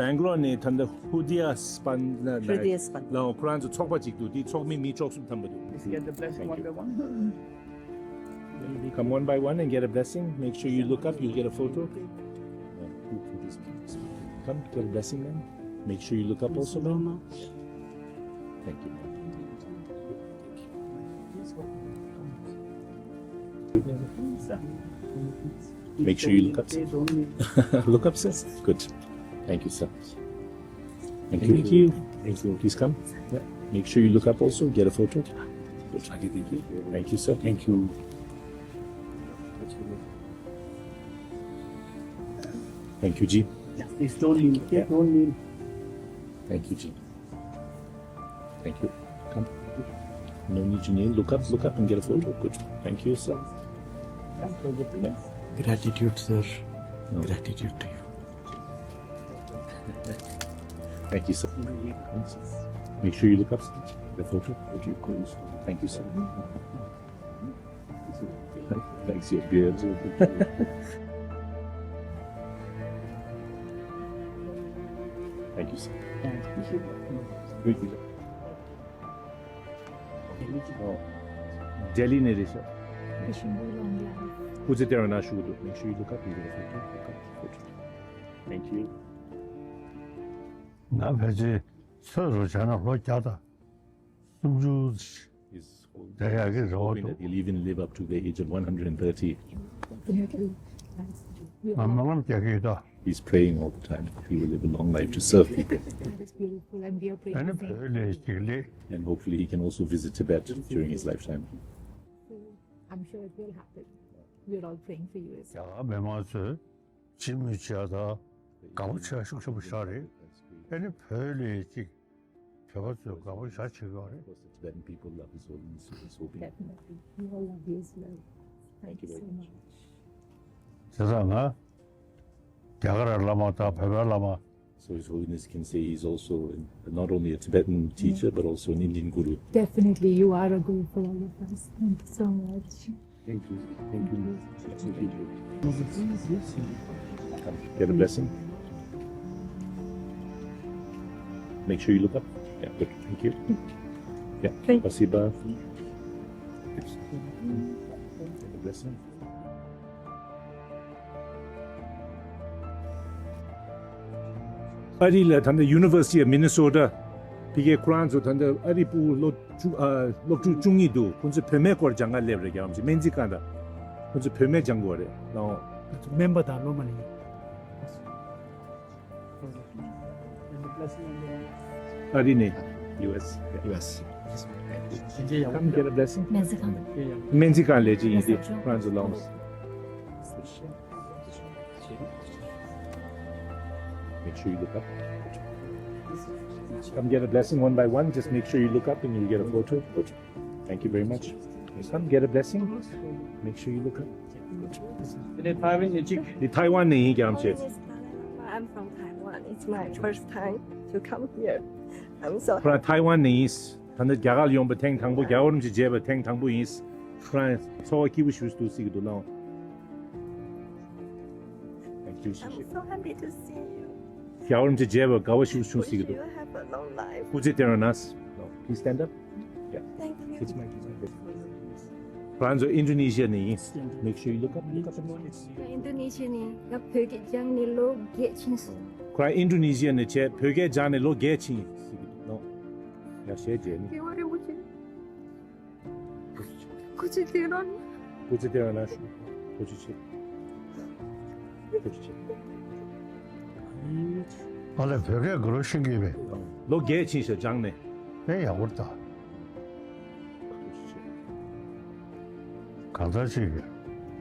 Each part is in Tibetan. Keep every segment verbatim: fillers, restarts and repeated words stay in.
སྦེང་གོར་ནས་ད་ལྟ་ཧུ་དི་ཡ་སྤན་ལ་ཧུ་དི་ཡ་སྤན། ལའོ་ཁོ་རང་ཚོ་ཚོགས་པ་གཅིག་འདུག་དེ་ཚོགས་མི་མི་བཅུ་གསུམ་ཐམ་པ་འདུག Please get the blessing one by one. Come one by one and get a blessing. Make sure you look up, you'll get a photo. Yeah, who put this, please? Come, get a blessing, man. Make sure you look up also, man. Thank you, man. Make sure you look up, sir. Look up, sir. Good. Thank you, sir. Thank you. Thank you. Thank you. Please come. Yeah. Make sure you look up also. Get a photo. Good. Thank you, sir. Thank you. Thank you, Ji. Yeah, please don't kneel. Okay, don't kneel. Thank you, Ji. Thank you. Come. No need to kneel. Look up, look up and get a photo. Good. Thank you, sir. Gratitude, sir. No. Gratitude to you. Thank you, sir. Make sure you look up, sir. The photo. Thank you, sir. Thanks, you're good. Thank you, sir. Thank you. ལྡི་ལི་ནས་རེད་ཤག་སྐུ་ཚེ་བརྟན་པ་གནང་ཞུ་གི་འདུག Make sure you look up, you get a photo. Look up, photo. Thank you. ང་ཕལ་ཆེར་ཚོད་རུ་བྱས་ན་ལོ་བརྒྱ་དང་སུམ་ཅུ། He's འདས་ཡག་གི་རེ་བ་འདུག He'll even live up to the age of one hundred thirty. ང་སྨོན་ལམ་རྒྱག་གི་ཡོད་ད། He's praying all the time. He will live a long life to serve people. That is beautiful, and we are praying. ཨ་ནི་བོད་ལ་ཅིག་སླེབས། And hopefully he can also visit Tibet during his lifetime. I'm sure it will happen. We're all praying for you as well. རྒྱ་གར་མི་མང་ཚོས་སྤྱི་མོས་བྱས་ད་དགའ་པོ་བྱས་ཤུགས་ཆེན་པོ་བཞག་རེད། ཨ་ནི་བོད་ལ་ཅིག་བོད་པ་ཚོས་དགའ་པོ་ཞེ་དྲག་བྱེད་ཀྱི་ཡོད་རེད། Of course, the Tibetan people love His Holiness, so he's hoping. Definitely. We all love you as well. Thank you very much. བྱས་ཙང་ང་རྒྱ་གར་བླ་མ་དང་བོད་པའི་བླ་མ། So His Holiness can say he's also not only a Tibetan teacher, but also an Indian guru. Definitely, you are a guru for all of us. Thank you so much. Thank you. Thank you. Thank you. Get a blessing. Make sure you look up. Yeah, good. Thank you. Yeah. Thank you. Спасибо. Get a blessing. ཨ་རི་ལ་ད་ལྟ་University of Minnesota ཕ་གིའི་ཁོ་རང་ཚོ་ད་ལྟ་ཨ་རི་ཕྲུ་གུ་ལོ་བཅུ་ཨ་སློབ་ཕྲུག་བཅུ་གཉིས་འདུག་ཁོང་ཚོ་བོད་སྨན་སྐོར་སྦྱང་ག་སླེབས་རེད། རྒྱ་གར་སྨན་རྩིས་ཁང་དང་ཁོང་ཚོ་བོད་སྨན་སྦྱང་དགོས་རེད་ལགས། སྨན་པ་དང་སློབ་མ་ལ་ཡིན། ཨ་རི་ནས་ཡུ་ཨེས། ཡུ་ཨེས། Come get a blessing. སྨན་རྩིས་ཁང་། སྨན་རྩིས་ཁང་ལས་བྱེད་ཡིན་ཏེ་ཁོ་རང་ཚོ་ལོངས། Make sure you look up. Come get a blessing one by one. Just make sure you look up and you'll get a photo. Thank you very much. Come get a blessing. Make sure you look up. ནི་ཐའེ་ཝན་ནས་ཡིན་རྒྱ་ཆེ། I'm from Taiwan. It's my first time to come here. I'm so ཁོ་རང་ཐའེ་ཝན་ནས་ཡིན། ད་ནི་རྒྱ་གར་ལ་ཡོང་པ་ཐེངས་དང་པོ། རྒྱལ་བ་རིན་པོ་ཆེ་མཇལ་བ་ཐེངས་དང་པོ་ཡིན། ཁོ་རང་ཚོར་བ་སྐྱིད་པོ་ཞིག་འདུག་ཟེར་གྱི་འདུག་ལགས། Thank you. I'm so happy to see you. རྒྱལ་བ་རིན་པོ་ཆེ་མཇལ་བ་དགའ་བ་ཞིག་བྱུང་ཟེར་གྱི་འདུག Wish you have a long life. སྐུ་ཚེ་བརྟན་པ་གནང་། Please stand up. Yeah. Thank you. It's my, it's my pleasure. ཁོ་རང་ཚོ་ཨིན་ཌོ་ནེ་ཤི་ཡ་ནས་ཡིན། Make sure you look up, look up. ཨིན་ཌོ་ནེ་ཤི་ཡ་ནས་ང་བོད་སྐད་སྦྱངས་ནས་ལོ་བརྒྱད་ཕྱིན་སོང་། ཁོ་རང་ཨིན་ཌོ་ནེ་ཤི་ཡ་ནས་བྱས་བོད་སྐད་སྦྱངས་ནས་ལོ་བརྒྱད་ཕྱིན་ཟེར་གྱི་འདུག་ཡ་ཞེས་བྱས་ནས། རྒྱལ་བ་རིན་པོ་ཆེ། སྐུ་ཚེ་བརྟན་རོགས། སྐུ་ཚེ་བརྟན་རོགས་ཞུ། ཐུགས་རྗེ་ཆེ། ཐུགས་རྗེ་ཆེ། ཨ་ལས་བོད་སྐད་ག་ལོ་ཤེས་ཀྱི་ཡོད་པས། ལོ་བརྒྱད་ཕྱིན་ཤག་སྦྱངས་ནས། དཔེ་ཡག་པོ་རེད་ད། ཐུགས་རྗེ་ཆེ། གང་ལྟར་ཅིག་ཡོད།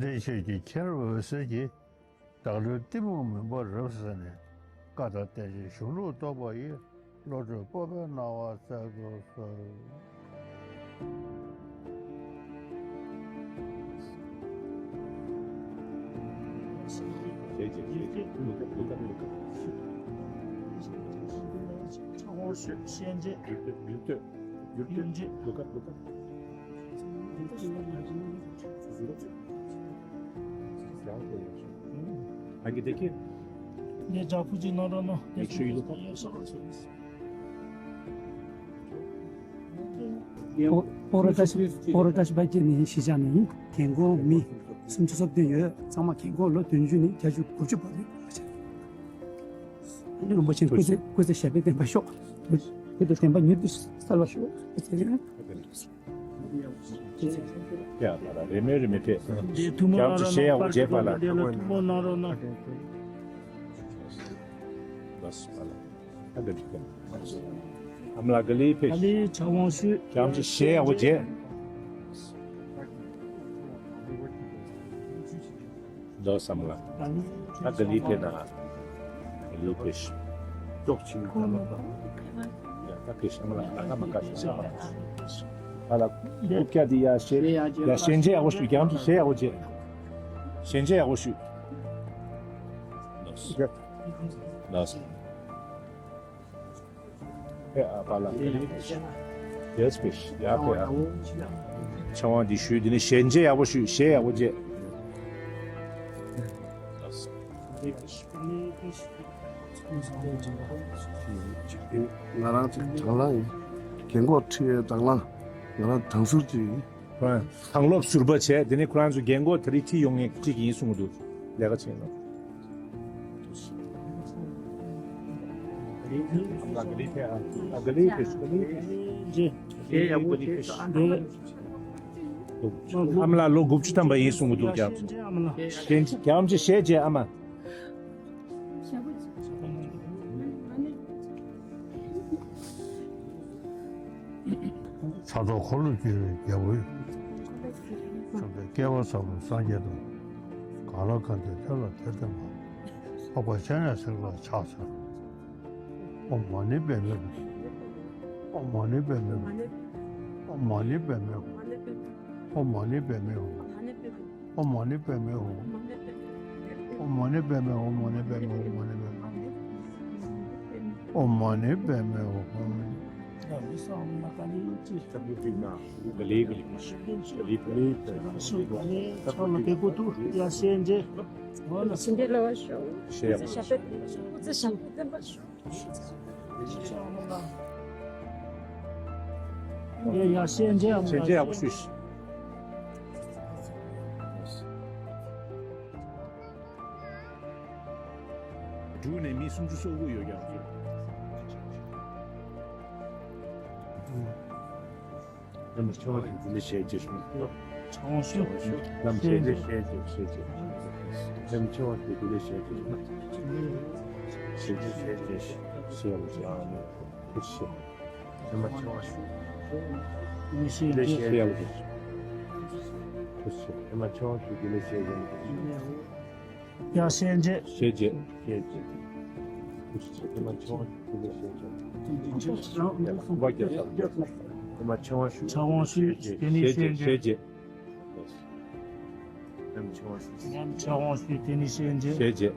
འདྲེན་ཆོས་ཀྱི་མཁྱེན་འོད་ཟེར་གྱིས། བདག་བློའི་གཏི་མུག་མུན་པ་རབ་བསལ་ནས། བཀའ་དང་བསྟན་བཅོས་གཞུང་ལུགས་རྟོགས་པ་ཡི། བློ་གྲོས་སྤོབས་པའི་སྣང་བ་སྩལ་དུ་གསོལ། ཨོ་ར་ཀ་ཤི་ཨོ་ར་ཀ་ཤི་པ་ཀྱི་ནི་གཞིས་ཆགས་ནི་རྒན་གོག་མི་སུམ་ཅུ་སོ་བདུན་ཡོད། ཚང་མ་རྒན་གོག་ལོ་བདུན་ཅུ་ནས་བརྒྱད་ཅུ་དགུ་བཅུ་བར་དུ་ཡོད་པ་བྱས། རིན་པོ་ཆེ་སྐུ་ཚེ་སྐུ་ཚེ་ཞབས་པད་བརྟན་པ་ཤོག་སྐུ་ཚེ་བརྟན་པ་མྱུར་དུ་གསལ་བ་ཤོག་སྐུ་ཚེ་རིང་། ཡ་ད་ལ་རེ་མོས་རེ་མོས་ཕེབས། རྒྱ་མཚོ་ཞེས་ཡག་པོ་བྱས་པ་ལ། ཐུགས་སྨོན་གནང་རོགས་གནང་། ལགས་སོ་པ་ལ། ཨ་འདི་འགྲིག་གམ། ཨ་མ་ལགས་ག་ལེ་ཕེབས། ག་ལེ་ཕྱག་དབང་ཞུ། རྒྱ་མཚོ་ཞེས་ཡག་པོ་བྱས། ལོ་བསམ་ལ། ད་ག་ལི་ཕེ་ན། ལུ་ཕེ་ཤི། ཅོག་ཆིན་ད་ལོ། ཡ་ད་ཕེ་ཤི་ཨ་མ་ལ་ད་ང་མ་ཀ་ཤི་ཤ་མ། ད་ལ་ཀུ་ཀྱ་དི་ཡ་ཤེ། ཡ་ཤེན་ཅེ་ཡག་པོ་ཞུ་རྒྱ་མཚོ་ཤེ་ཡག་པོ་བྱེད། ཤེན་ཅེ་ཡག་པོ་ཞུ། ལོ། ལོ། ཨེ་ཨ་པ་ལ། ཡེས་པེ་ཤི་ཡ་པེ་ཨ། ཆ་ཝང་འདི་ཞུས་འདི་ནི་ཞལ་མཇལ་ཡག་པོ་ཞུས་ཞལ་ཡག་པོ་མཇལ། ང་རང་ཚོ་དང་བླངས་ཡིན། རྒན་གོག་ཁྲིད་ཡས་དང་བླངས་ང་རང་དང་ཟུར་གྱི་ཡིན། ཁོ་རང་དང་སློབ་ཟུར་པ་བྱས་དེ་ནས་ཁོ་རང་ཚོ་རྒན་གོག་དེ་རིང་ཁྲིད་ཡོང་མཁན་གཅིག་ཡིན་གསུངས་འདུག་ལས་ཀ་བྱས་ན། ཨ་མ་ལགས་ལོ་དགུ་བཅུ་ཐམ་པ་ཡིན་གསུངས་འདུག་རྒྱ་རྒྱ་མཚོ་ཞལ་མཇལ་ཨ་མ། ཕྱག་རྡོར་འཁོར་ལོས་སྒྱུར་བའི་རྒྱལ་པོ་ཡི། བཅོམ་ལྡན་སྐལ་བ་བཟང་པོའི་སངས་རྒྱས་དང་། གང་ལ་གང་འདུལ་ཐོས་ལ་ཐོས་ལྡན་པ། འཕགས་པ་སྤྱན་རས་གཟིགས་ལ་ཕྱག་འཚལ་ལོ། ཨོཾ་མ་ཎི་པདྨེ་ཧཱུྃ། ཨོཾ་མ་ཎི་པདྨེ་ཧཱུྃ། ཨོཾ་མ་ཎི་པདྨེ་ཧཱུྃ། ཨོཾ་མ་ཎི་པདྨེ་ཧཱུྃ། ཨོཾ་མ་ཎི་པདྨེ་ཧཱུྃ། ཨོཾ་མ་ཎི་པདྨེ་ཧཱུྃ། ཨོཾ་མ་ཎི་པདྨེ་ཧཱུྃ། ཨོཾ་མ་ཎི་པདྨེ་ཧཱུྃ། ཡ་ཡ་ཤེས་འདྲ་ཡ། ཤེས་འདྲ་ཡག་པོ་ཞུས། འབྲུག་ནས་མི་སུམ་ཅུ་སོ་དགུ་ཡོད་ཀྱང་། ནམ་ཆེ་བ་ཞིག་འདི་ལས་ཤེས་ཀྱི་ཞུ། ཆང་ཞུ། ནམ་ཤེས་ཀྱི་ཤེས་ཀྱི་ཤེས་ཀྱི། ནམ་ཆེ་བ་ཞིག་འདི་ལས་ཤེས་ཀྱི་ཞུ། ཤེས་ཀྱི་ཤེས་ཀྱི་ཤེས་ཀྱི་ཤེས་ཀྱི། ཨ་ནི་ཁུ་ཤེས། ནམ་ཆེ་བ་ཞིག་འདི་ལས་ཤེས་ཀྱི་ཤེས་ཀྱི་ཤེས་ཀྱི། ཁུ་ཤེས། ནམ་ཆེ་བ་ཞིག་འདི་ལས་ཤེས་ཀྱི། ཡ་ཤེས་རྗེ། ཤེས་རྗེ། ཤེས་རྗེ། ཕྱག་དབང་ཞུ། དེ་ནས་ཤེས་རྗེ། ཕྱག་དབང་ཞུ། དེ་ནས་ཤེས་རྗེ། ཕྱག་དབང་ཞུ། དེ་ནས་ཤེས་རྗེ། ཤེས་རྗེ།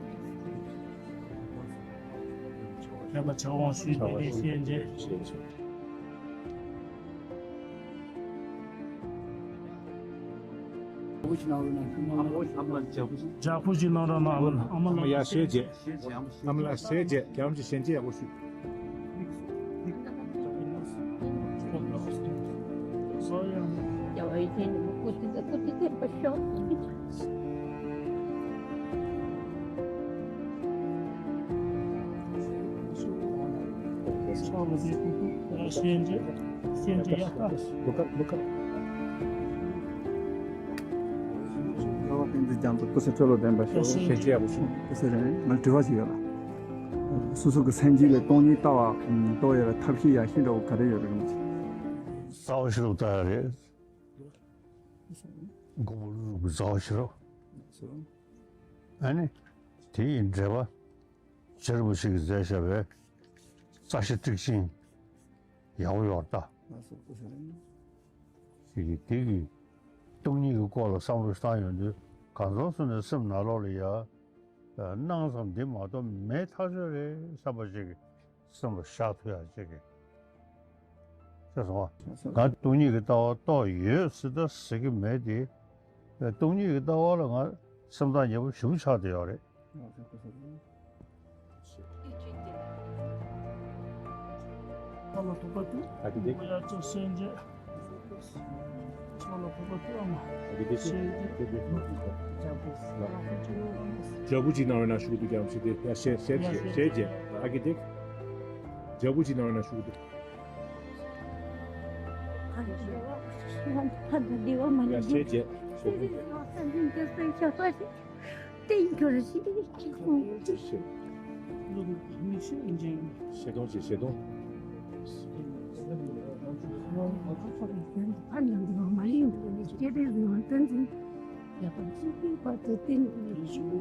ཕྱག་དབང་ཞུ། དེ་ནས་ཤེས་རྗེ། ཤེས་རྗེ། ཇ་ཕུ་ཞིག་གནང་རོགས་གནང་། ཨ་མ་ལགས། ཨ་མ་ལགས་ཡ་ཤེས་རྗེ། ཨ་མ་ལགས་ཤེས་རྗེ། རྒྱ་མ་ཅིག་ཞལ་ལྕེ་ཡག་པོ་ཞུ། ལོ་ཀ་ལོ་ཀ། ལྷ་བསྟན་འཛིན་རྒྱ་མཚོ་སྐུ་ཚེ་ཁྲི་ལོ་བརྟན་པར་ཤོག། ཤེས་རྗེ་ཡག་པོ་ཞུ། སྐུ་ཚེ་རིང་། ང་དྲི་བ་ཞིག་ཡོད་ལ། སོ་སོ་གི་སེམས་རྒྱུད་ལ་སྟོང་ཉིད་ལྟ་བ་ལྟ་བ་ཡོད་ལ་ཐབས་ཤེས་ཡག་ཤོས་འདྲ་བོ་ག་རེ་ཡོད་རེད་གམ། རྩ་བ་ཤེས་རབ་ལྟ་ཡ་རེད། མགོན་པོ་ཀླུ་སྒྲུབ་ཀྱི་རྩ་བ་ཤེས་རབ། ཨ་ནི་དེ་ཡི་འགྲེལ་པ་རྗེ་རིན་པོ་ཆེ་གིས་མཛད་བཞག་པའི་རྩ་ཤེ་ཊཱིཀ་ཆེན་ཡག་པོ་ཡོད་ད། ཞིག་གིས་དེ་གི་སྟོང་ཉིད་ཀྱི་སྐོར་ལ་བསམ་བློ་བཏང་ཡོང་དུས་གང་ཚང་སོང་ནས་སེམས་ནང་ལོགས་ལ་ཡ། སྣང་ཙམ་འདི་མ་གཏོགས་མེད་ཐག་ཆོད་རེད་བསམ་པ་ཞིག་གི་སེམས་ལ་ཤར་ཐུབ་ཡག་ཅིག་གི། ཤེས་སོང་ང་། ང་སྟོང་ཉིད་ཀྱི་ལྟ་བ་རྟོགས་ཡོད་ཟེར་ད་ཟེར་གི་མེད་དེ། སྟོང་ཉིད་ཀྱི་ལྟ་བ་ལ་ང་སེམས་ཐག་ཉེ་པོ་ཞེ་པོ་ཆགས་བསྡད་ཡོད་རེད། ཨ་ཀི་ཏེ། ཇ་ཕུ་ཅིག་གནང་རོགས་གནང་ཞུ་གི་འདུག་རྒྱ་མཚོ་དེ། ཡ་ཤེས་ཤེས་རྗེ། ཤེས་རྗེ། ཨ་ཀི་ཏེ། ཇ་ཕུ་ཅིག་གནང་རོགས་གནང་ཞུ་གི་འདུག་ཡ་ཤེས་རྗེ། ཤེས་རྗེ། བསྟན་འགྱུར་ཞེས་གསུངས། ཞེས་གསུངས། ཞེས་གཏོང་བྱེད། ཞེས་གཏོང་། ཕར་ལ་འདུག་མ་ཡིན་འདུག་ནི་སྐད་དེ་བཟུང་བ་བསྟན་འཛིན། ཡག་པོ་གཅིག་པའི་བར་དུ་བསྟན་འགྱུར་ཞུ།